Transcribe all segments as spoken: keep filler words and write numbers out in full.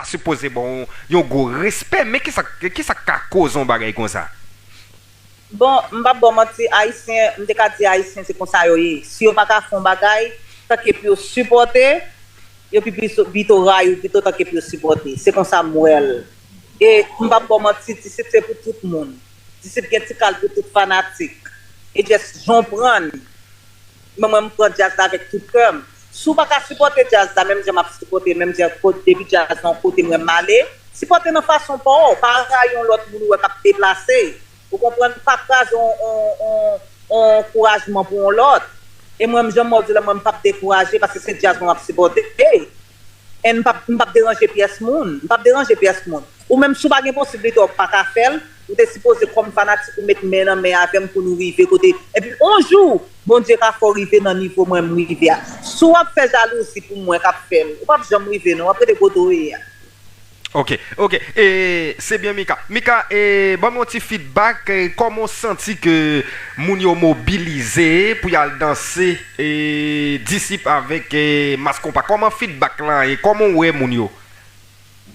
sipoze ba w yon gwo respè, men kisa, kisa k ka koze yon bagay konsa? Bon, m p ap ba w manti, Ayisyen, m te ka di Ayisyen se konsa yo ye. Si yo pa ka fè yon bagay, tanke pou yo sipòte, yo pi pito rayi w pito tanke pou yo sipòte. Se konsa m wè l. E m p ap ba w manti, disip se pou tout moun. Disip gen ti kal pou tout fanatik. E just jan w pran l. Men mwen, m pran djaz la avèk tout kè m. Si w pa ka sipòte djaz la, menm jan m ap sipòte, menm jan kot depi djaz nan kote mwen m ale, sipòte nan fason pa w, pa rayi yon lòt moun ou wè k ap deplase. Ou konprann? Pa kraze on, on, on, on ankourajman pou yon lòt. E mwen, jan m wè w di la, mwen, m p ap dekouraje paske se djaz mwen m ap sipòte. And m p ap, m p ap deranje pyès moun. M p ap deranje pyès moun. Ou menm, si w pa gen posiblite, w pa ka fè l, ou te sipoze, kòm fanatik, ou met men nan men avè m pou nou rive kote. Epi, on jou, Bondye ka fè w rive nan nivo mwen m rive a. Si w ap fè jalouzi pou mwen k ap fè l, ou p ap janm rive, non. W ap rete kote w ye a. Ok, ok. E, se byen, Mika. Mika, e, ban m yon ti feedback. E, kòman w santi ke moun yo mobilize pou y al danse, e, Disip avèk, e, Mass Konpa? Kòman feedback lan ye? Kòman w wè moun yo?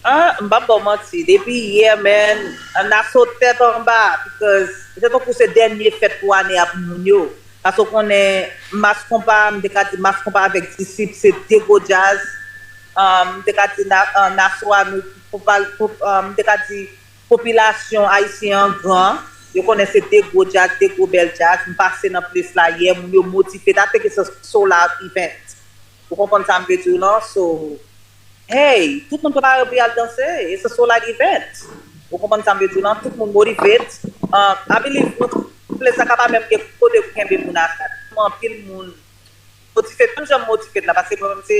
Ah, m p ap ba w manti. Depi yè, man, Naso tèt anba, because se tankou se dènye fèt pou ane a pou moun yo. Paske w konnen, Mass Konpa, m te ka di Mass Konpa avèk Disip, se de gwo djaz. Um, m te ka di na, uh, Naso a, nou, pou pal, pou, um, m te ka di popilasyon ayisyen an gran. Yo konnen se de gwo djaz, de gwo bèl djaz. M pase nan plis la yè, moun yo motive. That thing is a sold out event. Ou konprann sa m vle di w lan? So, hey, tout moun prepare pou y al danse. It's a sold out event. Ou konprann sa m vle di w lan? Tout moun motivate. Uh, I believe nou, plis la ka pa menm gen kote pou kenbe moun asa. Anpil moun motive, menm jan m motive la, paske mwen menm se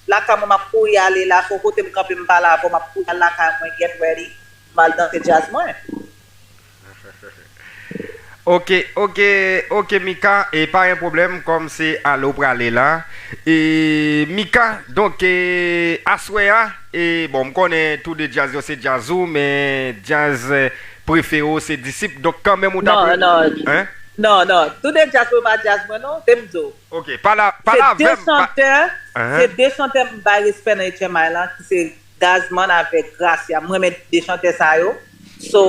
lakay mwen m ap kouri ale la, se yon kote m kanpe m pale avè w, m ap kouri al lakay mwen, get ready, m al danse djaz mwen. Ok, ok, ok, Mika, e pa gen pwoblèm, kòm se ale w prale la. E, Mika, donk, e, aswè a, e, bon, m konnen tou de djaz yo se djaz ou, men djaz, e, prefere w se Disip, donk kanmenm ou ta... Non, non, non, non, tou de djaz mwen pa djaz mwen, non, te m di w. Ok, pale avè m. Se de chantè, se de chantè m bay respè nan H M I lan, ki se Gazman avèk Gracia. M renmen de chantè sa yo. So,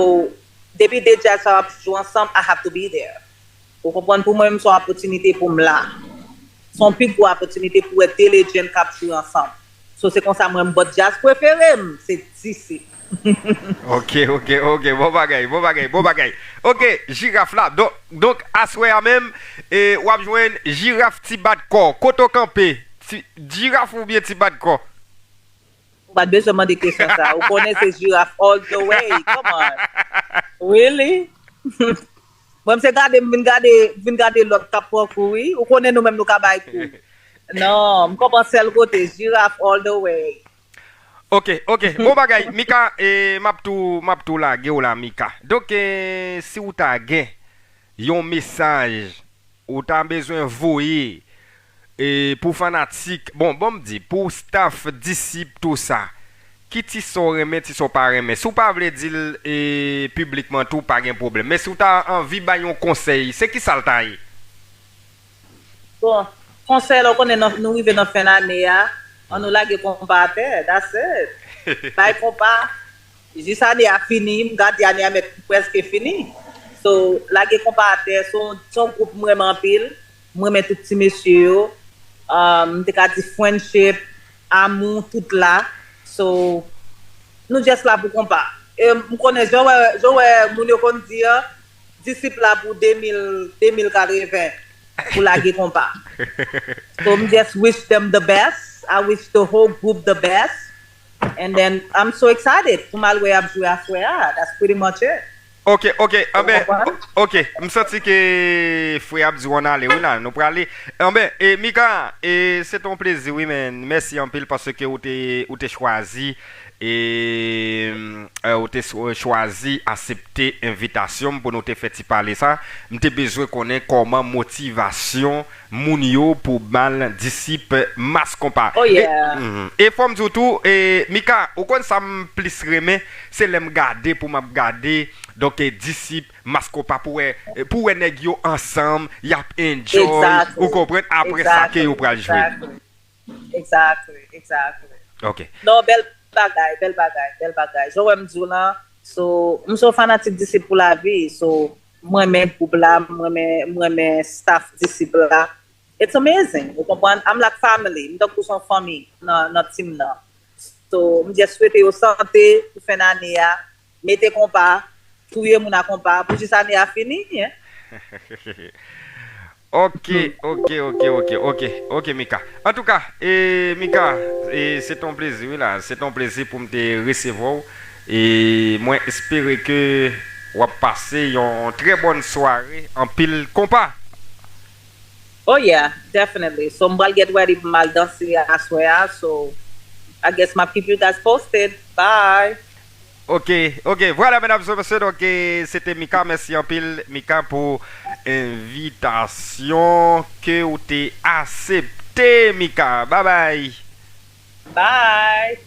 depi de djaz sa yo ap jwe ansanm, I have to be there. Ou konprann? Pou mwen menm, se yon opòtinite pou m la. Se yon pi gwo opòtinite pou wè de legend k ap jwe ansanm. So, se konsa mwen, m bòt djaz prefere m, se Disip. Ok, ok, ok. Bon bagay, bon bagay, bon bagay. Ok, Jiraf la. Donk, donk aswè a menm, e, w ap jwenn Jiraf Ti Bat Kò. Kote w kanpe? Ti, Jiraf oubyen Ti Bat Kò? Ou pa t bezwen mande kesyon sa. Ou konnen se Jiraf all the way. Come on. Really? Mwen, se gade, m vin gade, vin gade lòt k ap pran kou, wi. Ou konnen nou menm nou ka bay kou. Non, m konprann sèl kote, Jiraf all the way. Ok, ok. Bon bagay, Mika, e, m ap tou, m ap tou lage w la, Mika. Donk, e, si w ta gen yon mesaj ou ta bezwen voye, e, pou fanatik, bon, bon, m di, pou staff, Disip, tou sa, ki ti sa w renmen, ti sa w pa renmen. Si w pa vle di l, e, piblikman tou, pa gen pwoblèm. Men si w ta anvi bay yon konsèy, se ki sa l ta ye? Bon, konsèy la, ou konnen, nou rive nan fen ane a, ann nou lage konpa atè, that's it. Bay konpa, jis ane a fini, m gade ane a mèt prèske fini. So, lage konpa atè, se yon, se yon gwoup m renmen anpil. M renmen tout ti mesye yo. Um, m te ka di friendship, amou, tout la. So, nou just la pou konpa. E m konnen, jan w wè, jan w wè moun yo konn di an, Disip la pou de mil, de mil katreven pou lage konpa. So, m just wish them the best. I wish the whole group the best. And then, I'm so excited pou m al wè y ap jwe aswè a. That's pretty much it. Ok, ok, anben, ok, m santi ke frè ap di w ann ale, wi la, nou prale. Anben, e, Mika, e, se te yon plezi, wi, men mèsi anpil paske ou te, ou te chwazi, e, e, ou te chwazi aksepte envitasyon m pou nou te fè ti pale sa. M te bezwen konnen kòman motivasyon moun yo pou bal Disip Mass Konpa. Oh yeah. E, mm, e fò m di w tou, e, Mika, ou konn sa m plis renmen, se lè m gade pou m ap gade, donk, e, Disip Mass Konpa pou wè, e, pou wè nèg yo ansanm, y ap enjoy, exactly, ou konprann, apre sa ke yo pral jwe. Exactly, exactly, exactly. Ok. Non, bèl, bagay, bèl bagay, bèl bagay. Jan w wè m di w lan, so, m se yon fanatik Disip pou lavi, so, m renmen gwoup la, m renmen, m renmen staff Disip la. It's amazing, ou konprann? I'm like family, m tankou se yon fanmi nan, nan team nan. So, m just swete yo sante pou fen ane a, mete konpa, touye moun a konpa, pou jis ane a fini, hein. Ok, ok, ok, ok, ok, ok, Mika. Antouka, e, Mika, e, se te yon plezi, wi, la. Se te yon plezi pou m te resevwa w. E mwen espere ke w ap pase yon trè bòn sware, anpil konpa. Oh yeah, definitely. So, m pral get ready pou m al danse aswè a. So, I guess m ap keep you guys posted. Bye. Ok, ok. Vwala, medam e mesye, donk, e, se te Mika. Mèsi anpil, Mika, pou envitasyon ke ou te aksepte, Mika. Babay. Bye.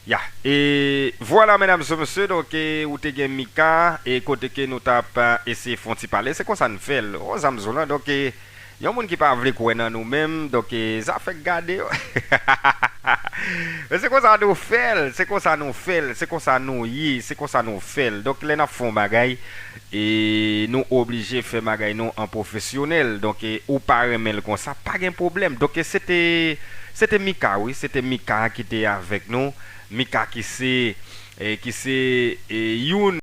Ya, e vwala, medam e mesye, donk, e, ou te gen Mika, e kote ke nou t ap, e, eseye fè yon ti pale, se konsa n fè l. O, zanmi Zolan, donk, e, yon moun ki pa vle kwè nan nou menm, donk, e, zafè k gade yo. Men se konsa nou fè l, se konsa nou fè l, se konsa nou ye, se konsa nou fè l. Donk, lè n ap fè yon bagay, e nou oblije fè bagay nou an pwofesyonèl. Donk, e, ou pa renmen l konsa, pa gen pwoblèm. Donk, e, se te, se te Mika, wi, se te Mika ki te avèk nou. Mika ki se, e, ki se, e, youn